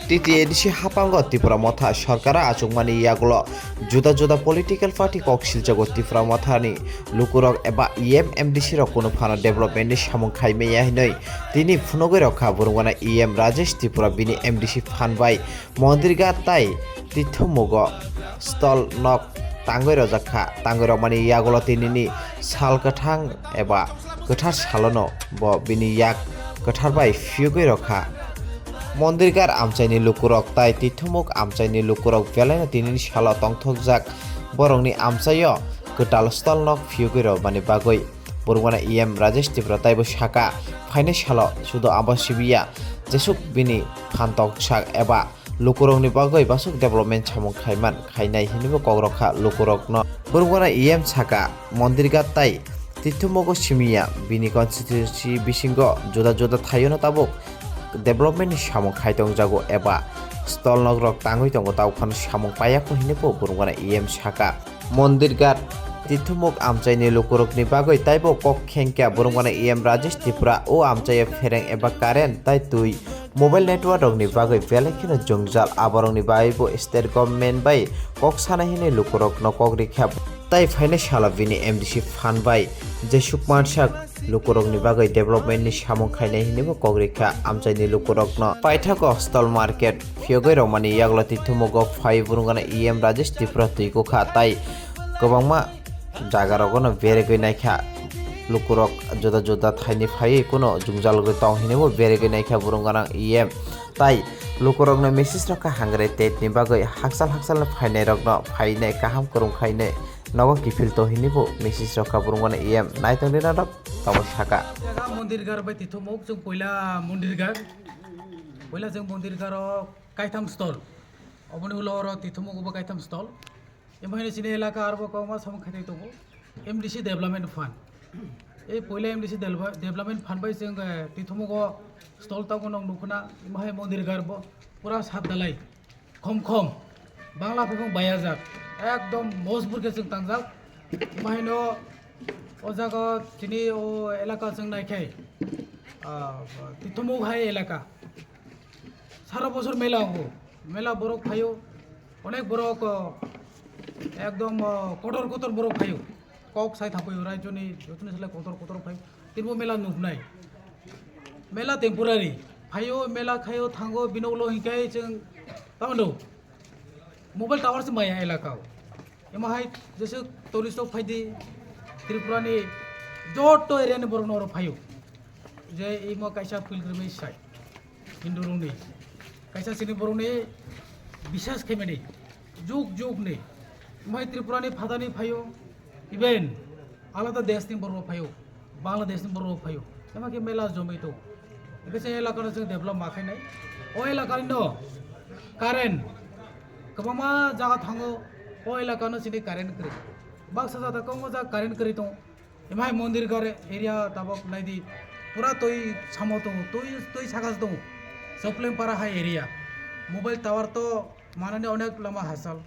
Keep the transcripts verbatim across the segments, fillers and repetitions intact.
T T A D C hapango Tipra Motha sorkara achukmani yagulo juda juda political party kok siljago. Tipra Mothani lukurok eba E M, M D C rok kunu phano development ni samung khai maya hinwi tini phunugwi rokha. Burungana E M Rajesh Tripura bini M D C phan bai Mondirghat tai Tithumugo stol nok tangwi rojak kha. Tangwi rokmani yagulo tinini sal kwthang eba kwthar salono bo bini yak kwthar bai phiyogwi rokha. Mondirghat amchaini lukurok tai Tithumuk amchaini lukurok belaino tinini salo tongthokjak. Borokni amchaio kwtal stol nok phiyogwi rokmani bagwi Burungana E M Rajesh Tripura taibo saka, phainai salo sudo abo sibiya jesuk bini phan toksak eba lukurokni bagwi basuk development samung khaiman khainai hinwibo kok rokha lukurokno. Burungana E M saka, Mondirghat tai Tithumugo simiya bini constituency bisingo juda juda thaiono tabuk development ni samung khai tongjago eba stol nok rok tangwi tongo, tao phano samung paiya kho hinwi bo Burungana E M saka. Mondirghat Tithumuk amchaini lukurokni bagwi taibo kok khengkha. Burungana E M Rajesh Tripura o amchaio phereng eba current tai twi mobile network rokni bagwi belai kheno jwngjal, aborokni bagwibo state government bai kok sana hinwi lukurokno kok rikha. Tai phainai salo bini M D C phan bai jesuk mansak lukurokni bagwi development ni samung khainai hinwibo kok rikha amchaini lukurokno. Paithago stol market phiyogwi rokmani yagulo Tithumugo phai Burungana E M Rajesh Tripura twi kukha tai kwbangma jaga rogono beregwi naikha. Lukurok juda juda thaini phaiwi kuno jungjalgwi tong hinwibo beregwi naikha Burungana E M. Tai lukurokno message rokha hangre tetni bagwi hakchal hakchalni phainairokno phainai kaham kwrwng khainai nogo kiphil to hinwibo message rokha Burungana E M. Naitongdi norok tamo saka. Jaga Mondirghat bai Tithumuk, chwng poila Mondirghat. Poila chwng Mondirghat o kaitham stol. Oboni ulo oro Tithumuk bo kaitham stol. Emo haino chini elaka arbo kwbangma samung khaitwi tongo. M D C Development Fund. Ei poila M D C delva-, Development Fund bai chwng, eh, Tithumugo stol tabuk nong nukhuna, emo hai Mondirghat bo pura sat dalai. Khom khom. Bangla buphang bayajak. Ekdom mojbur khe chwng tangjak. Emo haino o jaga chini o elaka chwng naikhai, ah, Tithumuk hai elaka. Sara bosor mela ongo. Mela borok phaio. Onek borok, o, ekdom, o, kotor kotor borok phaio. Kok sai thapaio, raijoni jotoni salai kotor kotor phaio. Tinbo mela nuknai. Mela temporary. Phaio, mela khaio, thango, bini ulo hinkhai chwng, tamano. Mobile tower se maya elaka o. Emo hai jesuk tourist rok phaidi, Tripura ni joto area ni borok no oro phaio. Je imo kaisa pilgrimage site, Hindu rok ni. Kaisa chini borok ni bisas khaimani, juk juk ni. Emo hai Tripura ni phatani phaio, even alada desh ni borok phaio. Bangladesh ni borok phaio. Ema khe mela jomai tongo. Hingke se elaka no chwng develop ma khainai. O elaka ni no current kwbangma jaga thango. O elaka no chini current kwrwi. Baksa jaga kwbangma jaga current kwrwi tongo. Ema hai Mondirghat area tabok naidi pura twi samo tongo. Twi, twi saka se tongo. Sopleng para hai area. Mobile tower to manani onek lama hachal.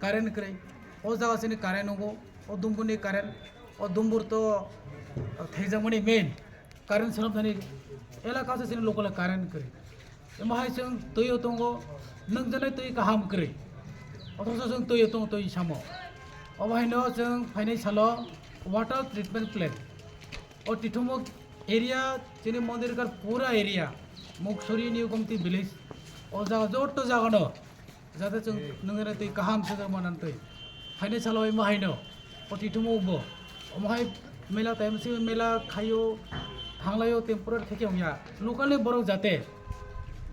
Current kwrwi. O jaga chini current nungo, o Dumbur ni current, o Dumbur to thaijakmani main current swnamnani elaka se chini local current kwrwi. Emo hai chwng twi o tongo, nwngjaknai twi kaham kwrwi. Othocho chwng twi o tongo, twi samo. Obo haino chwng phainai salo water treatment plant. O Tithumuk area, chini Mondirghat pura area, Muksuri New Gomti village. O jaga joto jaga no Jate chwng nungwi twi kaham se manani twi. Phainai salo omo haino. O Tithumuk bo. Omo hai mela time se mela khaio, thanglaio temporary khe khe wngya. Local ni borok jate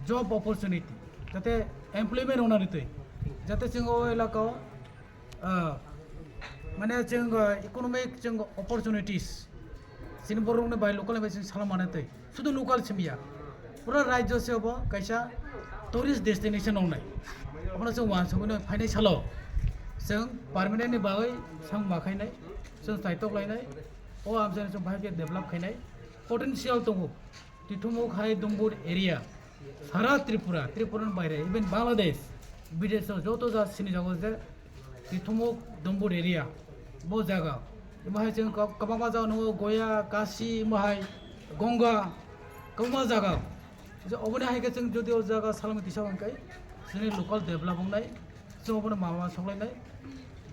job opportunity, jate employment rwnani twi. Jate chwng o elaka o, ah, mane chwng, ah, economic chwng opportunities. Chini borok rokni bai local ni bai chini salo manai twi. Sudu local simi ya. Pura rajyo se obo kaisa tourist destination wngnai. Abono chwng uansugui no phainai salo. Chwng permanent ni bagwi samung ma khainai. Chwng chaitok lainai. O amchai no chwng bahai khe develop khainai. Potential tongo. Tithumuk hai Dumbur area. Sara Tripura, Tripura ni baire, even Bangladesh, bidesh o joto ja sini jago je Tithumuk Dumbur area, bo jaga, Imo hai chwng kwb-, kwbangma jaga nungo Goya, Kashi, imo hai Ganga, kwbangma jaga. Je oboni hai khe chwng jodi o jaga salmani tisa hwn khe chini local develop wngnai, chwng obono mama soklainai,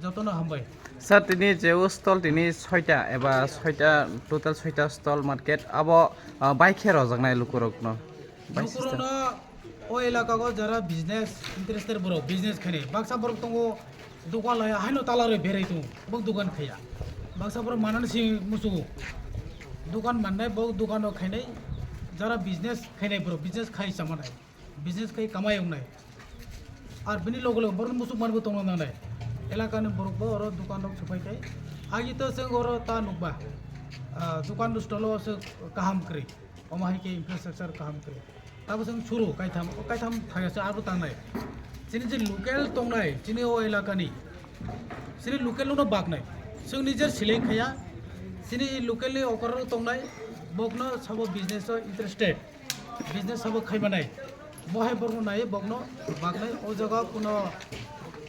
jotono hambai. Sir, tini je o stall tini soita eba soita, total soita stall market, abo, ah, bai khe rojaknai lukurokno? Bai Lukurokno o elaka o jara business interested borok business khainai. Baksa borok tongo dokan laya haino tala rwi berai tongo, bok dokan khaiya. Baksa borok manani si musugo. Dokan mannai bok dokan o khainai, jara business khainai borok business khai chamanai. Business khai kamai wngnai. Ar bini loge loge borok musuk manbo tongna nangnai. Elaka ni borok bo oro dokan rok supai khai. Agi to chwng oro ta nukba. Ah, dokan stall o se kaham kwrwi. Omo hai khe infrastructure kaham kwrwi. Tabo chwng suru kaitham, o kaitham thaya se abo tangnai. Chini je local tongnai, chini o elakani. Chini local no baknai. Chwng nijer select khaya. Chini local ni okor tongnai, bokno sabo business o interested. Business sabo khaimanai. Bo hai borokno nai, bokno baknai. O jaga kuno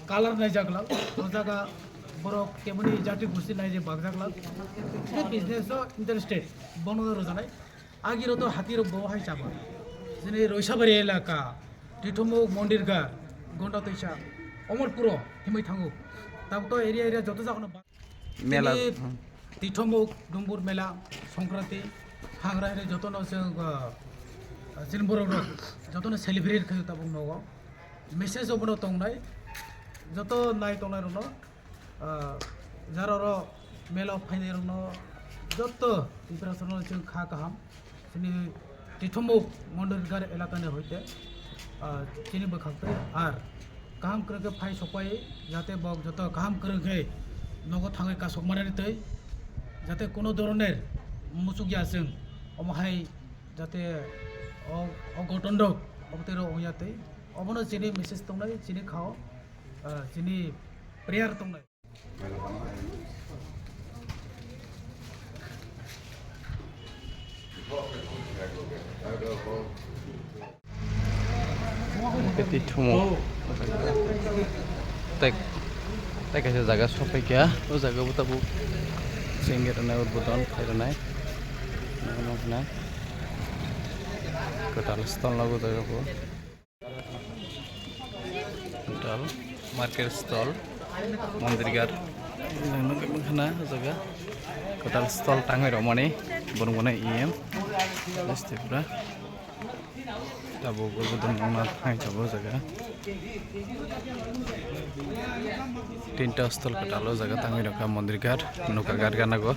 color naijak lak. O jaga borok keboni jati gusti nai je bakjak lak. Chini business o interested. Bono rojanai. Agiro to hati rok bo hai chama. Chini Roisabari elaka, Tithomuk, Mondirgar, Gonda Toisa, Omorpuro himwi thango. Tabuk to area area joto jaga no ba-, Mela, chini hmm. Tithomuk, Dumbur Mela, Songkranti, Hagra hwnwi joto no chwng, ah, chini borok rok joto no celebrate khayo tabuk nogo. Message obono tongnai, joto nai tongnai rok no. Ah, jara oro mela o phainai rokno joto Tiprasarokno chwng kha kaham. Chini Tithomuk Mondirgar elakani hoite, ah, chini bwkhak tei ar kaham kwrwng khe phai sokpai, jate bok joto kaham kwrwng khe nogo thangwi kasok manani tei jate kuno doroner muchukya chwng omo hai jate o, o goton rok obo tei rok wngya tei obono chini message tongnai chini khao. Ah, chini prayer tongnai. Tei thumo. Tei, tei kaisa jaga sopai kha. O jaga bo tabuk sengkhe rwnai, udbodon khai rwnai. Kwtal stall o jaga bo. Hotel, market stall, Mondirgar. Nang nang khana jaga. Hotel stall tangwi romani, borok mane E M, West Tripura. Tabuk bo dong nang nang hai tabuk jaga. Tinta stall hotel o jaga tangwi rokha Mondirgar, nukha gar gana go.